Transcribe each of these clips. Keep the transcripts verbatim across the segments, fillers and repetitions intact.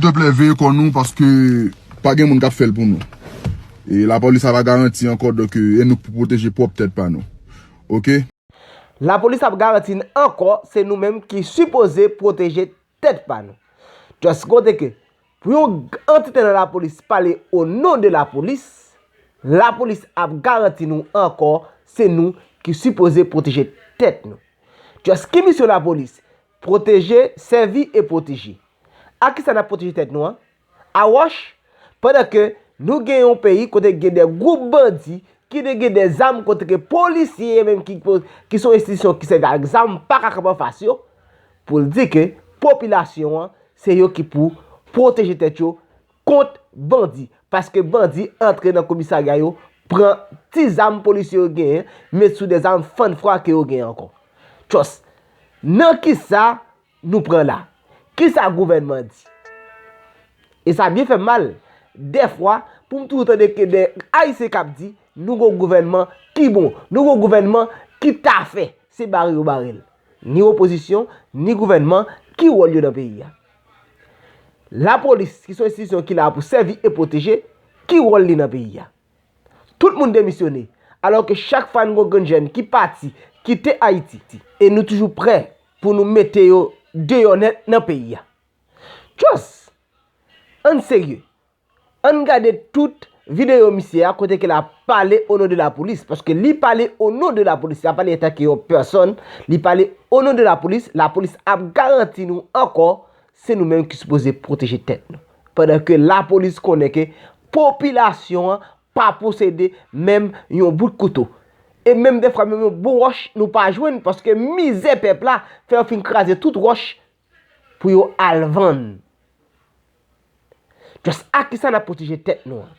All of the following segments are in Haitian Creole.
Silvouplè, veye kò nou paske pa gen moun k ap fè l pou nou. E lapolis ap garanti ankò, donk, e nou pou pwoteje pwòp tèt pa nou. Oke? Lapolis ap garanti n ankò, se nou menm ki sipoze pwoteje tèt pa nou. Just kote ke pou yon antite nan lapolis pale o non de lapolis, lapolis ap garanti nou ankò, se nou ki sipoze pwoteje tèt nou. Just ki misyon lapolis? Pwoteje, sèvi e pwoteje. A kisa n ap pwoteje tèt nou an? A wòch? Pandan ke nou gen yon peyi kote gen de gwoup bandi ki te gen de zam, kote ke polisye menm ki, ki se yon enstitisyon ki sèvi ak zam pa ka kanpe anfas yo, pou l di ke popilasyon an se yo ki pou pwoteje tèt yo kont bandi. Paske bandi antre nan komisarya yo, pran ti zam polisye yo genyen, met sou de zam fann fwa ke yo genyen ankò. Just, nan kisa nou pran la? Kisa gouvènman di? E sa byen fè m mal. Dèfwa, pou m toujou tande ke de Ayisyen k ap di, nou gon gouvènman ki bon, nou gon gouvènman ki ta fè. Se bare yo bare l. Ni opozisyon, ni gouvènman, ki wòl yo nan peyi a? Lapolis, ki se yon enstitisyon ki la pou sèvi e pwoteje, ki wòl li nan peyi a? Tout moun demisyone, alò ke chak fwa n gon grenn jèn ki pati, kite Ayiti, e nou toujou prè pou nou mete yo deyò nèt nan peyi a. Just, ann serye. Ann gade tout videyo misye a kote ke l ap pale o non de lapolis, paske li pale o non de lapolis, li pa pale antanke yon pèsòn, li pale o non de lapolis, lapolis ap garanti nou ankò, se nou menm ki sipoze pwoteje tèt nou. Pandan ke lapolis konnen ke popilasyon an pa posede menm yon bout kouto. E menm defwa, menm yon bon wòch, nou pa jwenn, paske mizè pèp la fè yo fin kraze tout wòch pou yo al vann. Just a kisa n ap pwoteje tèt nou an?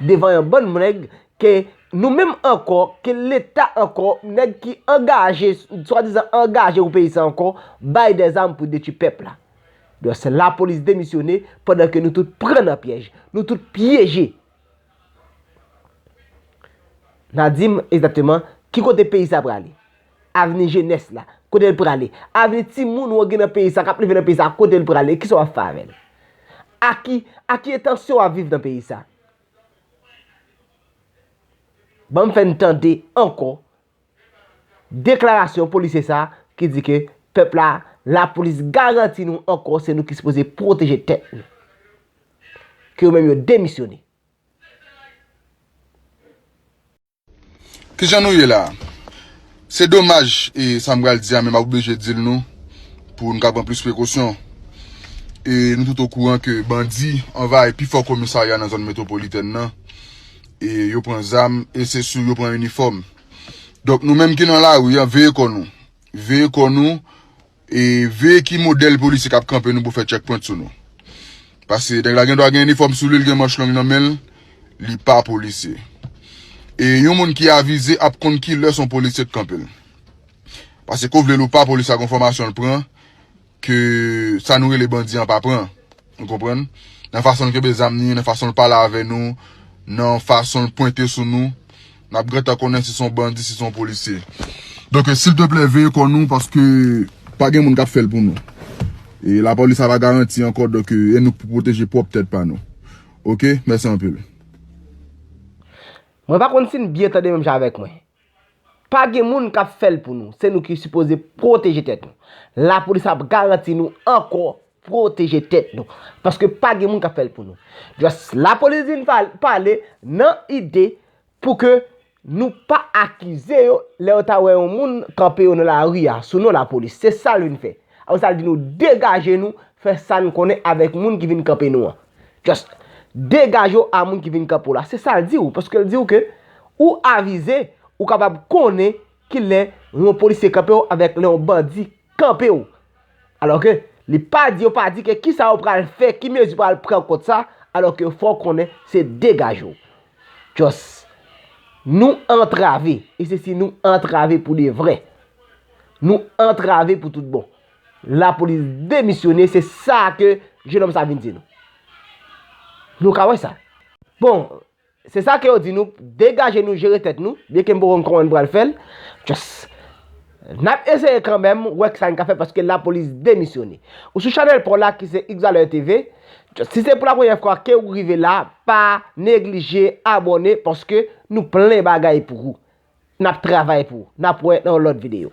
Devan yon bann nèg ke nou menm ankò, ke Leta ankò, nèg ki angaje, swadizan angaje pou peyi sa ankò, bay de zam pou detwi pèp la. Just lapolis demisyone pandan ke nou tout pran nan pyèj, nou tout pyeje. N a di m egzakteman ki kote peyi sa prale. Avni jenès la, kote l prale? Avni timoun w gen nan peyi sa, k ap leve nan peyi sa, kote l prale? Kisa w ap fè avè l? A ki, a ki entansyon w ap viv nan peyi sa? Ban m fè n tande ankò deklarasyon polisye sa ki di ke pèp la, lapolis garanti nou ankò, se nou ki sipoze pwoteje tèt nou. Ke yo menm yo demisyone. Kijan nou ye la? Se domaj, e sa m pral di a, men m ap oblije di l nou, pou n ka pran plis prekosyon. E nou tout okouran ke bandi anvayi pi fò komisarya nan zòn metwopolitèn nan. E yo pran zam, e se sou yo pran inifòm. Donk, nou menm ki nan lari an, veye kò nou. Veye kò nou, e veye ki modèl polisye k ap kanpe nou pou fè checkpoint sou nou. Paske nèg la gen dwa gen inifòm sou li, l gen manch long nan men l, li pa polisye. E yon moun ki avize ap konn kilè se yon polisye k kanpe l. Paske ke w vle l ou pa, polis la gon fòmasyon l pran, ke sa nou rele bandi an pa pran. Ou konprann? Nan fason l kenbe zam ni, nan fason l pale avè nou, nan fason l pwente sou nou, n ap gentan konnen si se yon bandi, si se yon polisye. Donk, silteplè, veye kò nou, paske pa gen moun k ap fè l pou nou. E lapolis ap garanti ankò, donk, e nou pou pwoteje pwòp tèt pa nou. Oke? Mèsi anpil. Mwen pa konn si n byen tande menm jan avèk mwen. Pa gen moun k ap fè l pou nou. Se nou ki sipoze pwoteje tèt nou. Lapolis ap garanti nou ankò pwoteje tèt nou. Paske pa gen moun k ap fè l pou nou. Just lapolis vin pal-, pale nan ide pou ke nou pa akize yo lè yo ta wè yon moun kanpe yo nan lari a, sou non lapolis. Se sa l vin fè. Apre sa, l di nou degaje nou, fè sa n konnen avèk moun ki vin kanpe nou an. Just degaje w a moun ki vin kanpe w la. Se sa l di w, paske l di w ke ou avize, ou kapab konnen kilè yon polisye kanpe w avèk lè yon bandi kanpe w. Alòske li pa di, yo pa di ke kisa yo pral fè, ki mezi yo pral pran kont sa, alòske fò w konnen se degaje w. Just, nou antrave, e se si nou antrave pou de vrè. Nou antrave pou tout bon. Lapolis demisyone, se sa ke jenòm sa vin di nou. Nou ka wè sa. Bon, se sa ke yo di nou, degaje nou, jere tèt nou, byenke m poko konn kòman n pral fè l. Just, N ap eseye kanmenm wè kisa n ka fè paske lapolis demisyone. Ou sou chanèl pa w la ki se X Valeur T V. Si se pou la premyè fwa ke ou rive la, pa neglije abòne paske nou plen bagay pou ou. N ap travay pou ou. N ap wè nan yon lòt videyo.